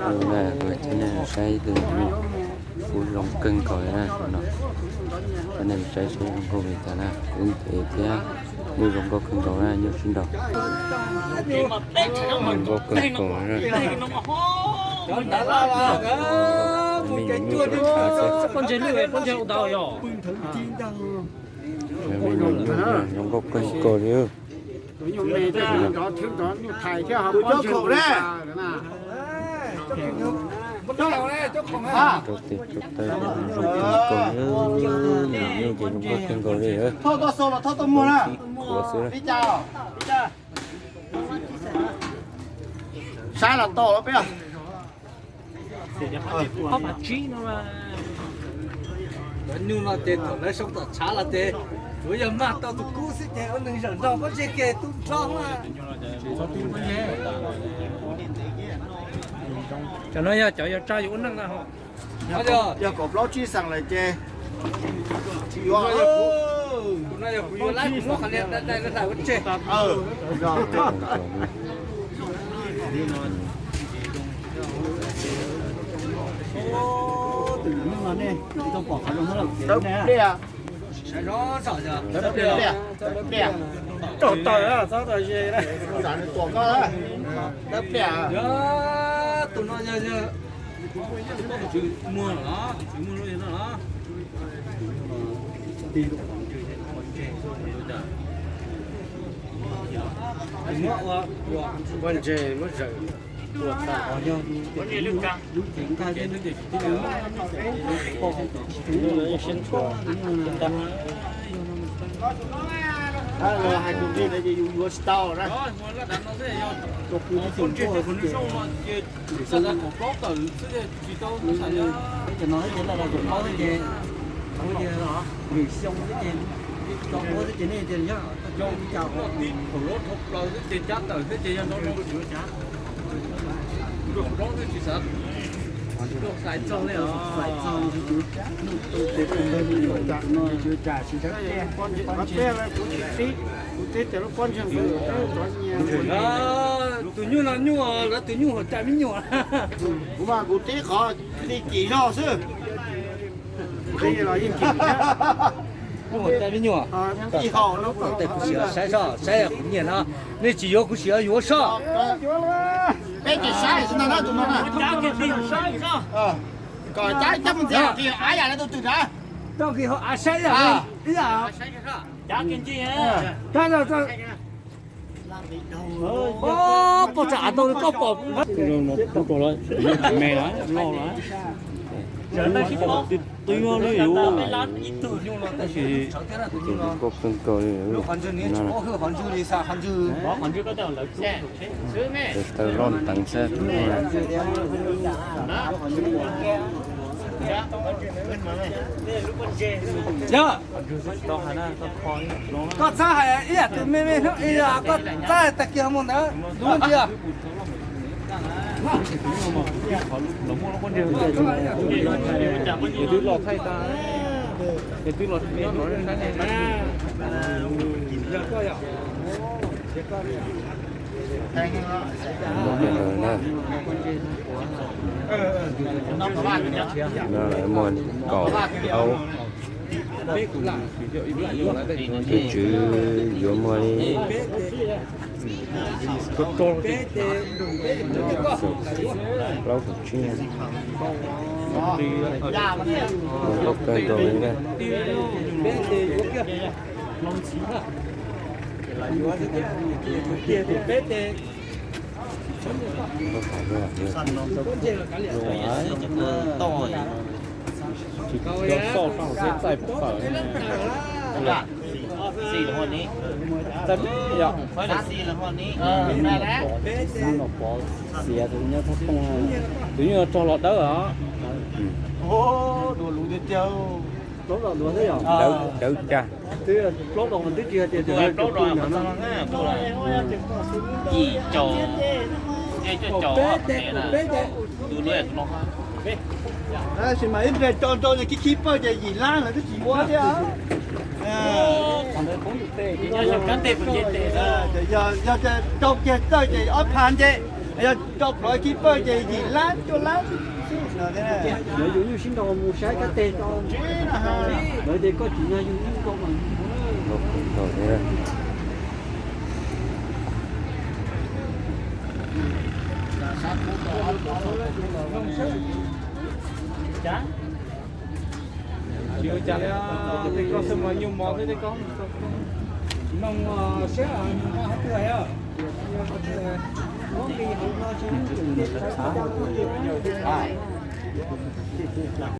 Hnub no kuv coj nej saib ib tug nyuj kub zoo kawg nkaus li na no. Coj nej saib saib zoo nkauj li cas na, kub ntxhiab thiab nyuj zoo nkauj kawg nkaus na, nyuj sib nraus. Zoo nkauj kawg nkaus na. Poj ntxoog lwj, poj ntxoog ntau yom. Zoo nkauj kawg nkaus li. Rau tes rau taw zoo kawg nkaus li, nyuj ces zoo nkauj kawg nkaus li. Thauj toj xau los thauj toj muag na. Khuav xwb. Saib los tau los peb. Cov nyuj no ces thaum lawv soo tom tshav los ces tsuav yog mag tau tus kub xwb ces ua neeg zawm nraug pob ntseg kiag tub nrho. Cov no yog cov yuav tsa yus ua neej na ho. Yog kaum plaub tsib xees lawm ces tsis yuav. Tus no yog kuv yuav lawm, kuv muab qhov liaj dai dai hlais ua tseg. Tus nyuj no nej tsis tau pom qhov zoo lawm. Tawv pliaj. Tawv pliaj. Tawv pliaj. Tawv pliaj. Tawv pliaj. Tus no yog, yog tus tswv muag los, tus tswv muag lub yog no los. Muab ua, ua poj ntseg muab zawm tua tas. Yog tus, tus, tus, tus, tus, tus, tus, tus, tus, tus, hais tus vij ntawd ces yus yuav tsis tau na. Tus kwv tij tseem tuaj ces cov no ces lawv lawv kaum plaub ces lwm xyoo xwb ces tso ua xwb ces nej tias yog tau li cas thaum lub dhau plaws xwb ces cab tawm xwb ces yog no no. Tsis xav txog li os. Tus nyuj no nyuj, lawv tus nyuj hauv cai me nyuam. Kuv mas kuv tib qhov li kim zog xwb. Nyuj hauv cai me nyuam. Tes kuv sim saib soj saib kuv nyiam no. Nej tsis yuav kuv sim yuav soj. Peb ces saib xwb no na tus no na. Kom cab cab mus ntxias qhov av yam li tus twg na. Tau kiag hauv av saib ib yam. Poj tsam av tau koj pom. Me loj loj. Twb twb li yus. Tab sis zoo nkauj kawg nkaus li. Tes taw loj nteev xwb. Yog koj txhob hais ib yam tus me me hnub ib yam, koj txhob hais tag kis ho mus ntawd tus ntsia. Twb los thaij tas, twb los nyob no. Muaj kaum plaub. Tus tswv yuav muaj li plaub kaum tsib. Zoo nkauj kawg nkaus li na. Tsis cov soj tau xeb txaij pom tawm. Txaij yom. Pov xiav tus nyob thab tooj. Tus nyob rog los dawb os. Dua luv tiag tiag. Dawb, dawb cag. Plaub los twb tsis hais tias tus no. Yim caum, yim caum peb tes, peb tes. Tab sis mas ib pliag co nrau ces khib khib pawg ces yim lab lawm twb tsis ua thiab. Yog, yog tias rau kiag txawj ces ob phav nce. Yog rau plhov kib pawg ces yim lab cuaj lab xwb no thiab. Lawv yus nyuj sib nraus mus saib kab teg tso. Lawv tias koj tsis nyuj nyuj nkaus mas. Tsis ua cas li, tej ko xwb mas nyuj mos xwb tej ko. Noo siab, nqa hauv twg os?